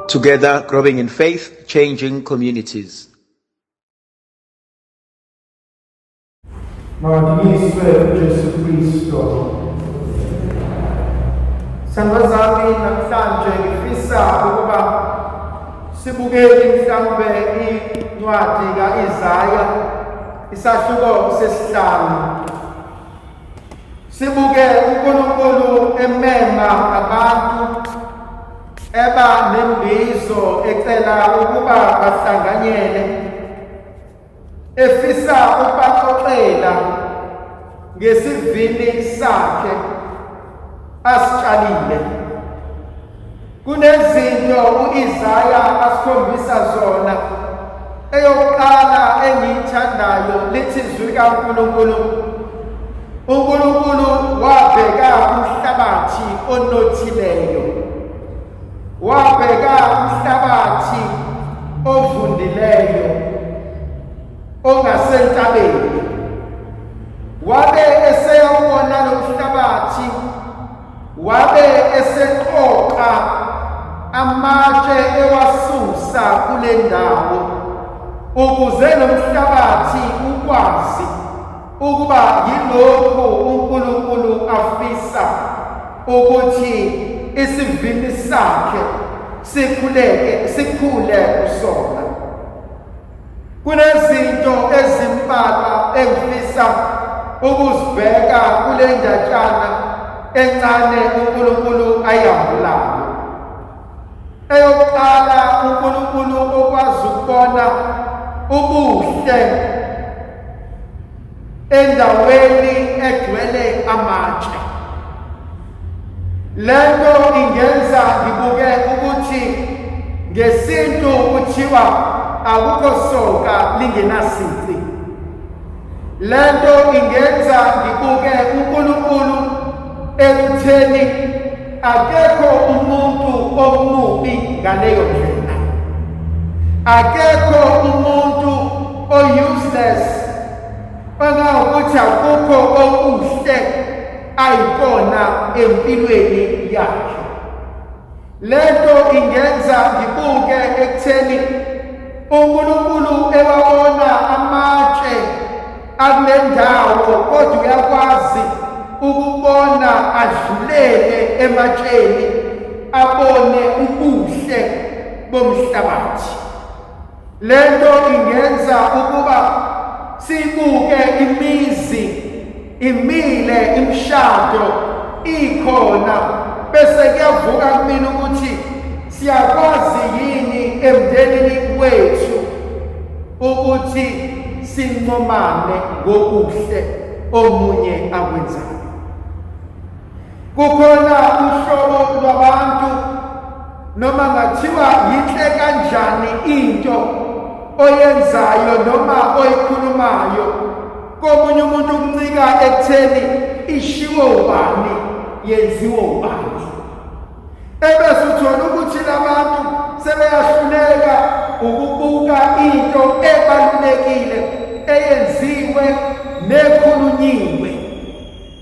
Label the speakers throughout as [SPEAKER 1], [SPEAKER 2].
[SPEAKER 1] Together, growing in faith, changing communities.
[SPEAKER 2] Makadunyiswe uJesu Kristo. Sandla zami namhlanje ngifisa ukuba sibukele mhlawumbe incwadi kaIsaya isahluko sesihlanu. Sibuke uNkulunkulu emema abantu eba nembizo ecela ukuba bahlanganyele efisa ukubaxoxela ngesivini sakhe asitshalile. Kunezinto uIsaya asikhombisa zona. Eyokuqala engiyithandayo lithi izwi kaNkulunkulu, uNkulunkulu wabheka umhlabathi onothileyo, wabheka umhlabathi ovundileyo ongasentabeni, wabe eseyawubona lo mhlabathi, wabe eseqoqa amatshe ewasusa kule ndawo ukuze lo mhlabathi ukwazi ukuba yilokhu uNkulunkulu afisa ukuthi isivini sakhe sikhuleke sikhule kusona. Kunezinto ezimbalwa engifisa ukuzibheka kule ndatshana encane uNkulunkulu ayambulayo. Eyokuqala, uNkulunkulu okwazi ukubona ubuhle endaweni egcwele amatshe. Lento ingenza ngibuke ukuthi ngesintu kuthiwa akukho soka lingenasici. Lento ingenza ngibuke uNkulunkulu ekutheni akekho umuntu omubi ngaleyo ndlela. Akekho umuntu o-useless kangangokuthi akukho okuhle ayikona empilweni yakhe. Lento ingenza ngibuke ekutheni uNkulunkulu ewabona amatshe akule ndawo, kodwa uyakwazi ukubona adlulele ematsheni abone ubuhle bomhlabathi. Lento ingenza ukuba sibuke imizi imile, imishado ikhona, bese kuyavuka kumina ukuthi siyakwazi yini emndenini wethu ukuthi sincomane ngokuhle omunye akwenzayo. Kukhona uhlobo lwabantu noma ngathiwa yinhle kanjani into oyenzayo noma oyikhulumayo, komunye umuntu kuncika ekutheni ishiwo ubani, yenziwe ubani. Ebese uthola ukuthi labantu sebeyahluleka ukubuka into ebalulekile eyenziwe nekhulunyiwe,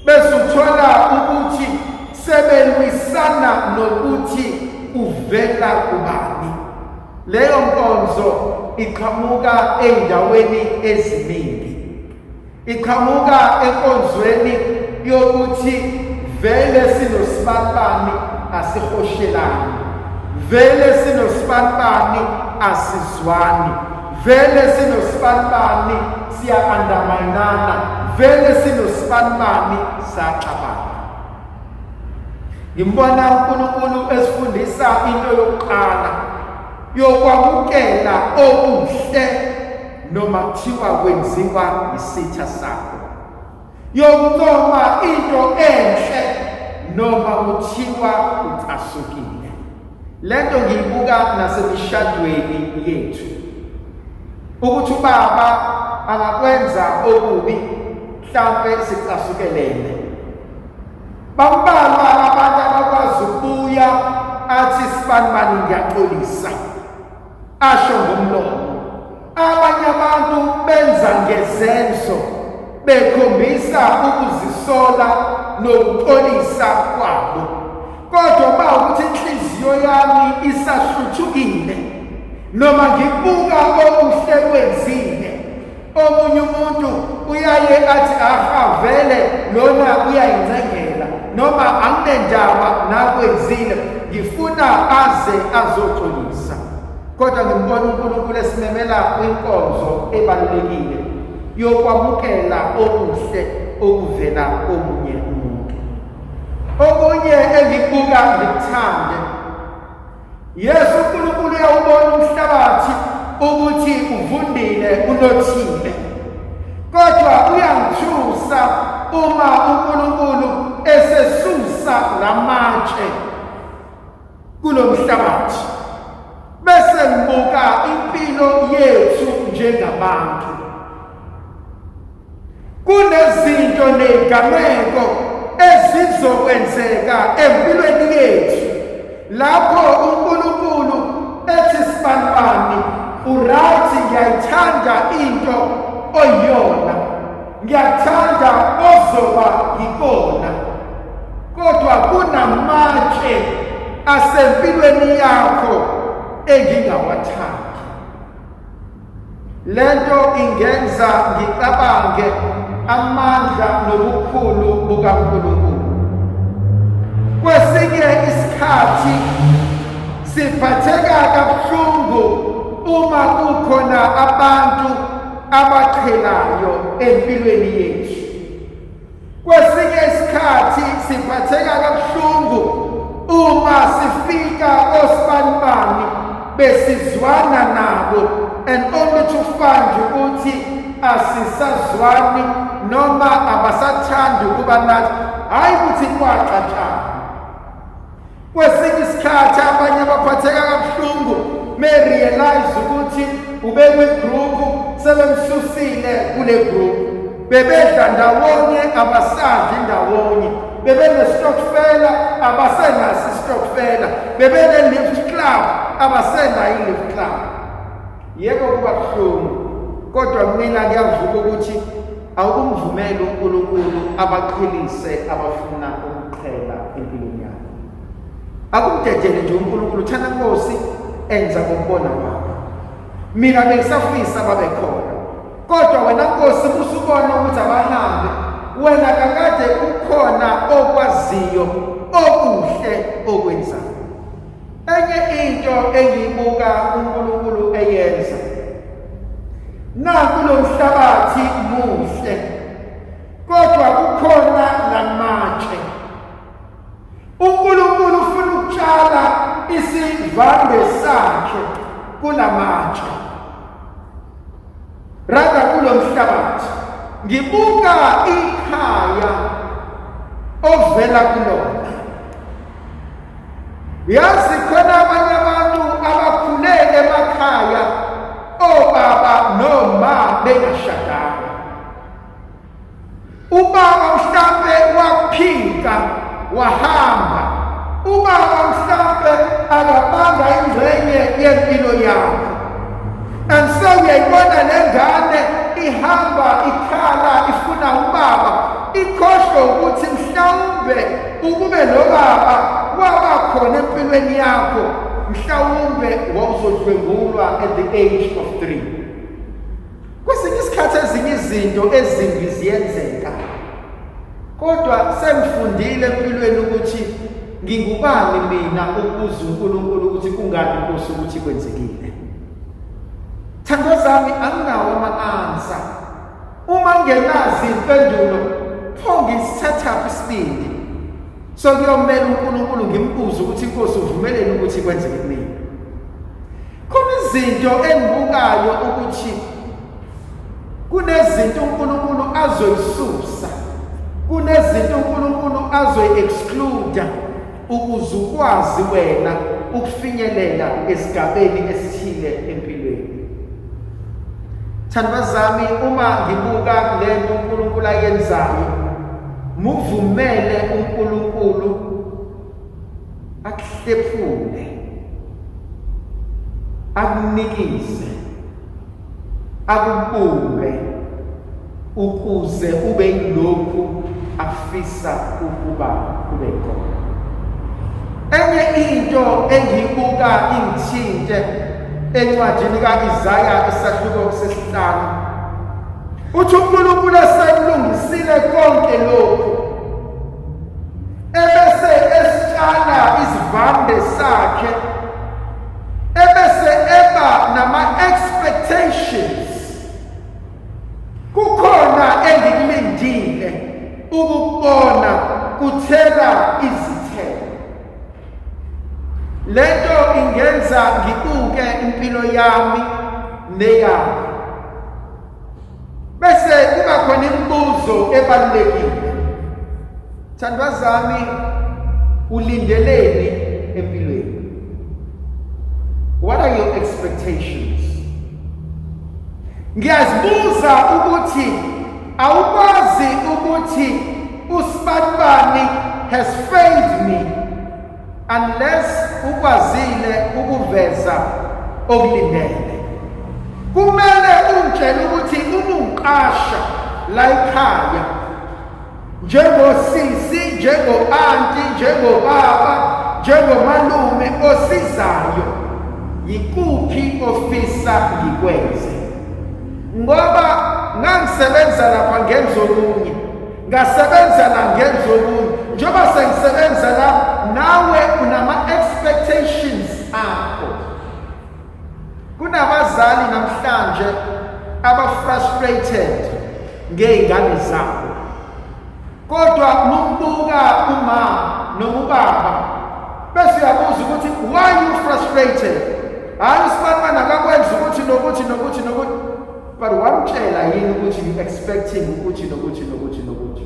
[SPEAKER 2] bese uthola ukuthi sebelwisana nokuthi uvela kubani. Leyo nkonzo iqhamuka ey'ndaweni eziningi, iqhamuka enkonzweni yokuthi vele sinosibanibani asihoshelani, vele sinosibanibani asizwani, vele sinosibanibani siya-andamayinana, vele sinosibanibani saxabana. Ngimbona uNkulunkulu esifundisa into yokuqala yokwamukela okuhle noma kuthiwa kwenziwa isitha sakho, yokuncoma into enhle noma kuthiwa ucasukile. Lento ngiyibuka nasemishadweni yethu, ukuthi ubaba angakwenza okubi mhlampe sicasukelene. Bambalwa abantu abakwazi ukubuya athi sibanibani ngiyaxolisa, asho ngomlomo. Abanye abantu benza ngezenzo bekhombisa ukuzisola nokuxolisa kwabo, kodwa uma ukuthi inhliziyo inhliziyo yami isahluthukile noma ngikubuka okuhle kwenzile. Omunye umuntu uyaye athi aha vele lona uyayincengela noma anginendaba nakwenzile ngifuna aze azoxolisa. Kodwa ngimbona uNkulunkulu esimemela kwinkonzo ebalulekile yokwamukela okuhle okuvela komunye umuntu. Okunye engikubuka ngikuthande Yesu uNkulunkulu uyawubona umhlabathi ukuthi uvundile unothile. Kodwa uyangithusa uma uNkulunkulu esesusa lamatshe kulomhlabathi. Bese ngibuka impilo yethu njengabantu. Kunezinto nezigameko ezizokwenzeka empilweni yethu lapho uNkulunkulu ethi sibanibani uright ngiyayithanda into oyiyona ngiyathanda ozoba yikona kodwa kunamatshe asempilweni yakho engingawathandi. Lento ingenza ngicabange amandla nobukhulu bukaNkulunkulu. Kwesinye isikhathi siphatheka kabuhlungu uma kukhona abantu abaqhelayo empilweni yethu. Kwesinye isikhathi siphatheka kabuhlungu uma sifika kosibanibani besizwana nabo and only to find ukuthi asisazwani noma abasathandi ukuba nathi hhayi ukuthi kwaxatshana. Kwesinye isikhathi abanye baphatheka kabuhlungu me-realize ukuthi ubekwi-group sebemsusile kule group. Bebedla ndawonye abasadli ndawonye, bebenestokfela abasenaso isitokfela, bebene-lift club abasenayo i-lift club. Yebo kuba buhlungu, kodwa mina kuyavuka ukuthi awukumvumeli uNkulunkulu abaqhelise abafuna ukuqhela empilweni yakho. Akumdedele nje uNkulunkulu, thanda Nkosi enza ngokubona kwakho. Mina bengisafisa babe khona, kodwa wena Nkosi usubona ukuthi abahambe, wena kakade ukhona okwaziyo okuhle okwenzayo. Enye into engiyibuka uNkulunkulu eyenza naku lo mhlabathi muhle kodwa kukhona lamatshe. UNkulunkulu ufuna ukutshala isivande sakhe kulamatshe rather kulo mhlabathi. Ngibuka ikhaya ovela kulona. Yazi khona abanye abantu abakhule emakhaya obaba noma bengashadanga. Ubaba mhlampe waphika wahamba. Ubaba mhlampe akabanga ingxenye yempilo yakho. And so uyayibona le ngane ihamba ikhala ifuna ubaba ikhohlwe ukuthi mhlawumbe Ukube lo baba waba khona empilweni yakho mhlawumbe wawuzodlwengulwa at the age of 3. Kwesinye isikhathi ezinye izinto ezimbi ziyenzeka. Kodwa sengifundile empilweni ukuthi ngingubani mina ukubuza uNkulunkulu ukuthi kungani Nkosi ukuthi kwenzekile. Thando zami anginawo ama-answer. Uma ngingenazi impendulo, pho ngisithathaphi isibindi? So kuyomela uNkulunkulu ngimbuze ukuthi inkosi uvumeleni ukuthi kwenzeke kumina. Khona izinto engibukayo ukuthi kunezinto uNkulunkulu azoyisusa, kunezinto uNkulunkulu azoyi-exclude ukuze ukwazi wena ukufinyelela esigabeni esithile empilweni. Thandwa zami, uma ngibuka lento uNkulunkulu ayenzayo, muvumele uNkulunkulu akuhlephule, akunikise, akubumbe ukuze ube yilokhu afisa ukuba ube khona. Enye into engiyibuka ingithinte encwadini ka-Isaya isahluko sesihlanu, uthi uNkulunkulu esekulungisile konke lokhu ebese esitshala isivande sakhe, ebese eba nama-expectations. Kukhona engikulindile ukukubona kuthela izithelo. Lento ingenza ngibuke impilo yami neyakho, bese kuba khona imibuzo ebalulekile. Thandwa zami, ulindeleni empilweni? What are your expectations? Ngiyazibuza ukuthi awukwazi ukuthi usibanibani has failed me unless ukwazile ukuveza okulindele. Kumele ungitshele ukuthi uma ungiqasha la ekhaya njengosisi, njengo-anti, njengobaba, njengomalume osizayo, yikuphi ofisa ngikwenze? Ngoba ngangisebenza lapha ngenza okunye, ngasebenza la ngenza okunye, njengoba sengisebenza la nawe unama-expectations akho. Kunabazali namhlanje aba-frustrated ngey'ngane zabo, kodwa mumbuka uma noma ubaba bese uyabuza ukuthi why you frustrated? Hayi, usibanibani akakwenza ukuthi nokuthi nokuthi nokuthi, but wamtshela yini ukuthi you expecting ukuthi nokuthi nokuthi nokuthi?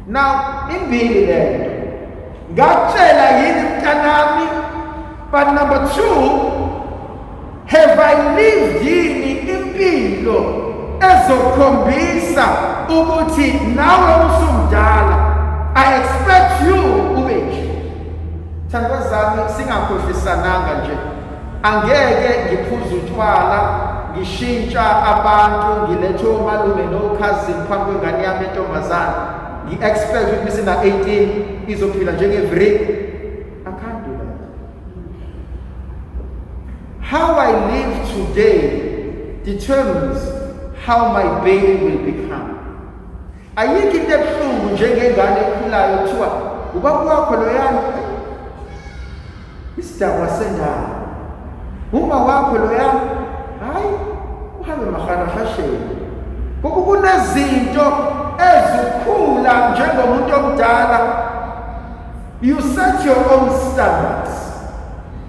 [SPEAKER 2] Now imbili lento, ngakutshela yini mntanami? But number two, have I lived yini impilo ezokhombisa ukuthi nawe usumdala, I expect you ube nje? Thandwa zami, singakhohlisananga nje, angeke ngiphuze utshwala ngishintsha abantu, ngilethe omalume no-cousin phambi kwengane yami entombazane, ngi-expect ukuthi isina-18 izophila njenge-vree. I can't do that. How I live today determines how my baby will become. Ayikho into ebuhlungu njengengane ekhulayo kuthiwa ubaba wakho loyana isidakwa sendawo, uma wakho loyana hayi uhambe maharahasheni. Ngoba kunezinto ezikhula njengomuntu omdala, you set your own standards,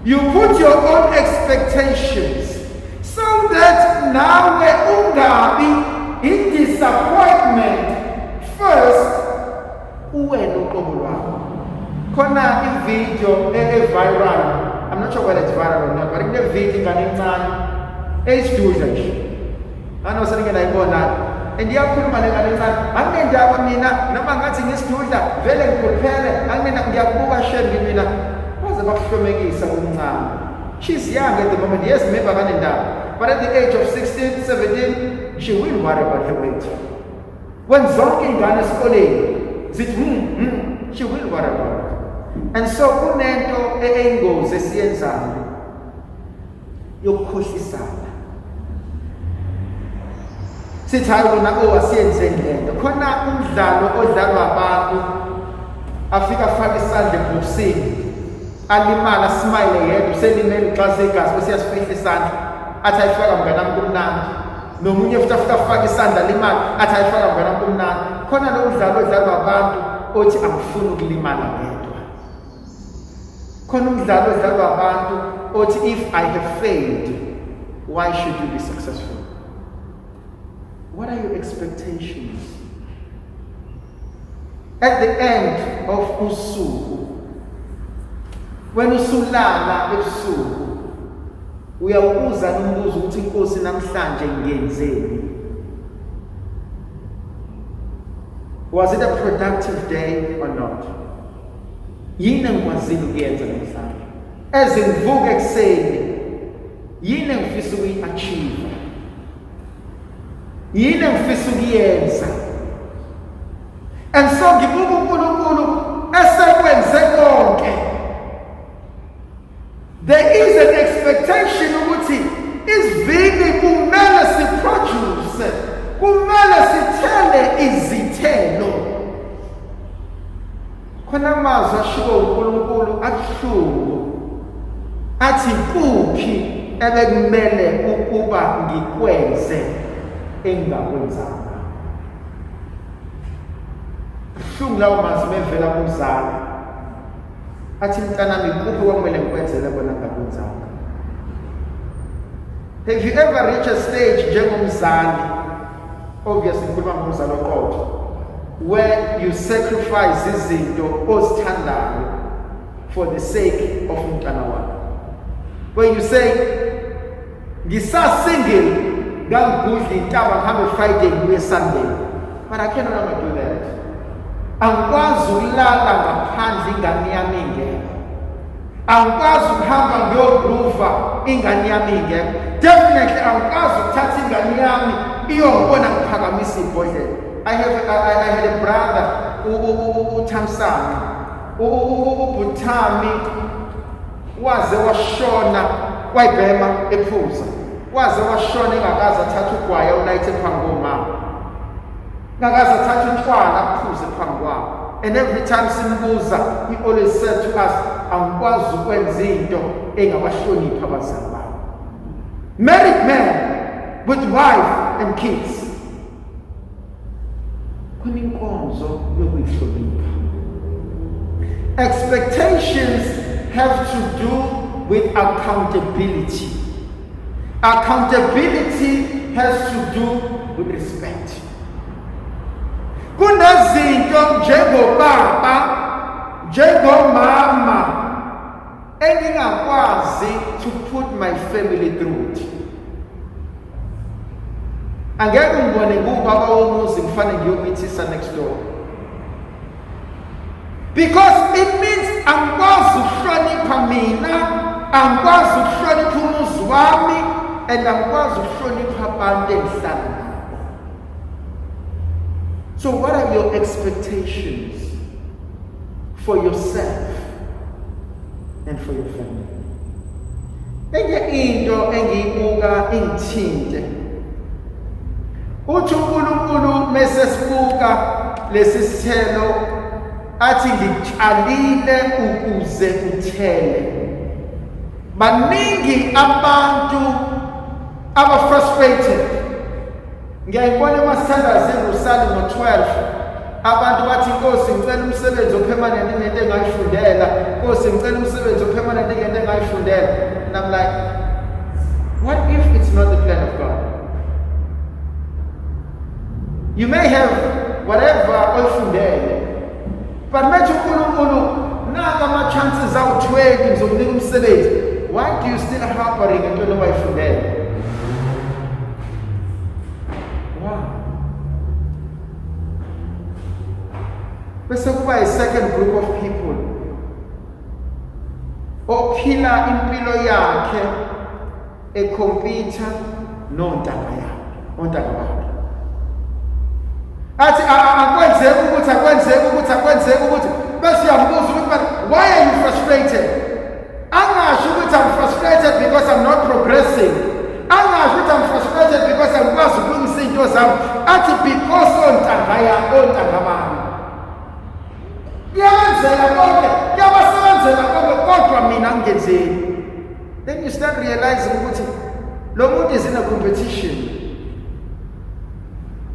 [SPEAKER 2] you put your own expectations, so that nawe ungabi i-disappointment first uwena uqobo lwakho. Khona i-video e-viral, I'm not sure whether it's viral or not, but kune-video ingane encane eyisidudla nje, anosenike nayibona, and iyakhuluma le ngane encane, "Anginendaba mina noma ngathi ngisidudla, vele ngikhuphele angina." Ngiyakubuka shembi mina, baze bakuhlomekisa kumncane. She's young at the moment, yes, maybe akanendaba, but at the age of 16 17 she will worry about her weight. When zonke ingane esikoleni zithi she will worry about it. And so kunento eyingozi esiyenzayo yokukhohlisana, sithi hayi kona, oh, asiyenzeni lento. Khona umdlalo odlalwa abantu, afika afake isandla ebhokisini, alimala, smile yedwa, uselimele, uxasa igazi, bese uyasifihla isandla, athi, "Ayifaka mnganami, kumnandi." Nomunye futhi afika afake isandla, limali, athi, "Ayifaka mnganami, kumnandi." Khona lo mdlalo odlalwa abantu othi angifuni ukulimala ngedwa. Khona umdlalo odlalwa abantu othi if I have failed, why should you be successful? What are your expectations at the end of usuku? Wena usulala ebusuku, uyawubuza nombuzo ukuthi, "Inkosi, namhlanje ngenzeni? Was it a productive day or not? Yini engikwazile ukuyenza namhlanje? Eze ngivuka ekuseni, yini engifisa ukuyi-achieve? Yini engifisa ukuyenza?" And so ngibuka uNkulunkulu esekwenze konke. There is an expectation ukuthi isivini kumele siproduce, kumele sithele izithelo. Khona amazwi ashiwo uNkulunkulu abuhlungu athi kuphi ebekumele ukuba ngikwenze engingakwenzanga. Buhlungu lawo mazwi mevela kumzali. Athi mntanami kuphi kwakumele ngikwenzele kona ngakwenzanga. Have you ever reached a stage njengomzali, obviously ngikhuluma ngomzali oqotho, where you sacrifice izinto ozithandayo for the sake of umntana wakho? Where you say ngisa-single ngangigudla intaba ngihambe Friday ngibuye Sunday, but I cannot longer do that. Angikwazi ukulala ngaphandle ingane yami ingekho. Angikwazi ukuhamba ngiyogruva ingane yami ingekho. Definitely angikwazi ukuthatha ingane yami iyongibona ngiphakamisa ibhodlela. I had a brother uThamsanqa, uBhuthami waze washona wayibhema ephuza, waze washona engakaze athathe ugwayi awulayithe phambi komama, ngakaze athathe utshwala aphuze phambi kwabo. And every time simbuza, he always said to us, angikwazi ukwenza into engabahloniphi abazali bami. Married man with wife and kids. Khona inkonzo yokuyihlonipha. Expectations have to do with accountability. Accountability has to do with respect. Kunezinto njengobaba, njengomama engingakwazi to put my family through it. Angeke ngibone ngubaba womuzi ngifane ngiyomithisa next door. Because it means angikwazi ukuhlonipha mina, angikwazi ukuhlonipha umuzi wami, and angikwazi ukuhlonipha abantu engihlala nabo. So what are your expectations for yourself and for your family? Enye into engiyibuka ingithinte, uthi uNkulunkulu mese sibuka lesi sithelo athi ngikutshalile ukuze uthele. Baningi abantu aba frustrated. Ngiyayibona emasithandazini usali ngo-12, abantu bathi Nkosi ngicela umsebenzi opermanent ngento engayifundela, Nkosi ngicela umsebenzi opermanent ngento engayifundela. And I'm like, what if it's not the plan of God? You may have whatever oyifundele, but methi uNkulunkulu naka ama-chances awu-20 ngizokunika umsebenzi, why do you still harboring entweni owayifundele? Why? Bese kuba i-second group of people ophila impilo yakhe ekhompyutha nontanga yakhe, ontanga bakhe, athi akwenzeki ukuthi, akwenzeki ukuthi, akwenzeki ukuthi, bese uyambuza ukuthi, but why are you frustrated? Angasho ukuthi I'm frustrated because I'm not progressing, angasho ukuthi I'm frustrated because angikwazi ukulungisa izinto zami, athi because ontanga ya ontanga bami kuyabenzela konke, kuyabasebenzela konke, kodwa mina ngingenzeni. Then you start realizing ukuthi lo muntu is in a competition,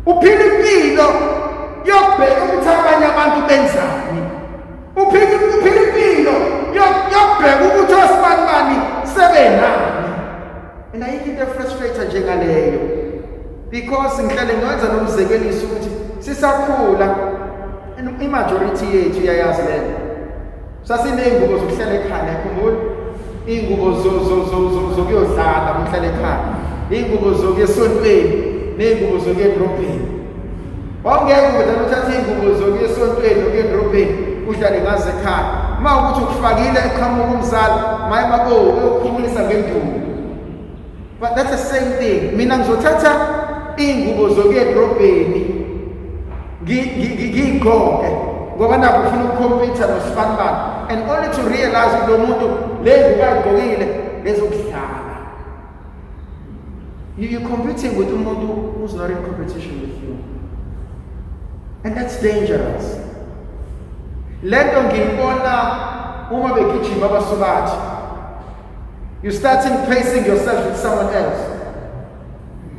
[SPEAKER 2] uphila impilo yokubheka ukuthi abanye abantu benzani, uphila impilo yokubheka ukuthi osibani bani sebenani. And ayikho into efrustrate njengaleyo, because ngihlale ngiwenza nomzekeliso ukuthi sisakhula, i-majority yethu iyayazi lento, sasiney'ngubo zokuhlala ekhaya, yakhumbula iy'ngubo zokuyodlala umhlala ekhaya, iy'ngubo zokuya esontweni ney'ngubo zokuya edrobheni. Wawungeke udlala uthathe iy'ngubo zokuya esontweni nokuya edrobheni uhlale ngazo ekhaya. Uma ukuthi ukufakile eqhamuka umzali maye mako uyokukhumulisa ngenduku. But that's the same thing. Mina ngizothatha iy'ngubo zokuya edrobheni ngiyigqoke ngoba nakho ufuna ukukhompyutha nosibanibani, and only to realize ukuthi lo muntu Le ngubo ayigqokile lezokudlala. You're competing with umuntu who's not in competition with you. And that's dangerous. Lento ngiyibona uma begijima abasubathi. You starting pacing yourself with someone else.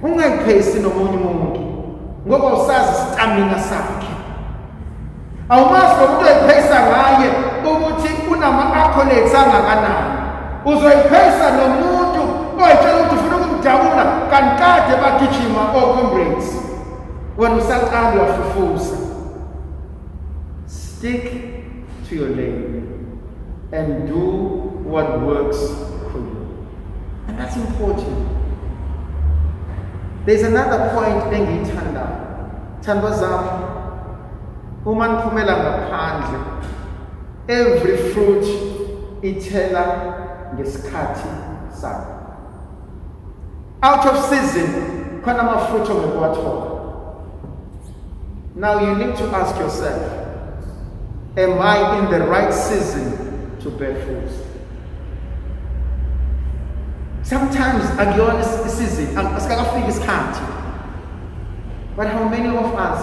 [SPEAKER 2] Ungayiphesi nomunye umuntu ngoba usazi stamina sakhe. Awumazi nomuntu oyiphesa ngaye ukuthi unama-accolades angakanani. Uzoyiphesa nomuntu oyitshela ukuthi ufuna ukumdabula kanti kade bagijima o-comrades. Wena usaqala uyafufusa. Stick to your lane and do what works for you. And that's important. There's another point engiyithandayo. Thandwa zami, uma niphumela ngaphandle, every fruit ithela ngesikhathi sayo. Out of season, khona ama-fruit ongeke uwathola. Now you need to ask yourself, am I in the right season to bear fruits? Sometimes akuyona isizini, asikakafiki isikhathi. But how many of us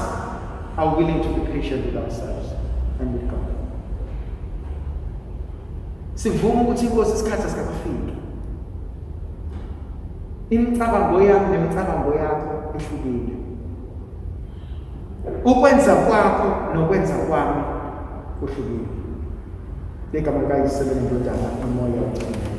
[SPEAKER 2] are willing to be patient with ourselves and with God? Sivuma ukuthi inkosi isikhathi asikakafiki. Imicabango yami nemicabango yakho ihlukile. Ukwenza kwakho nokwenza kwami kuhlukile. Igama likaYise lendodana noMoya oNgcwele.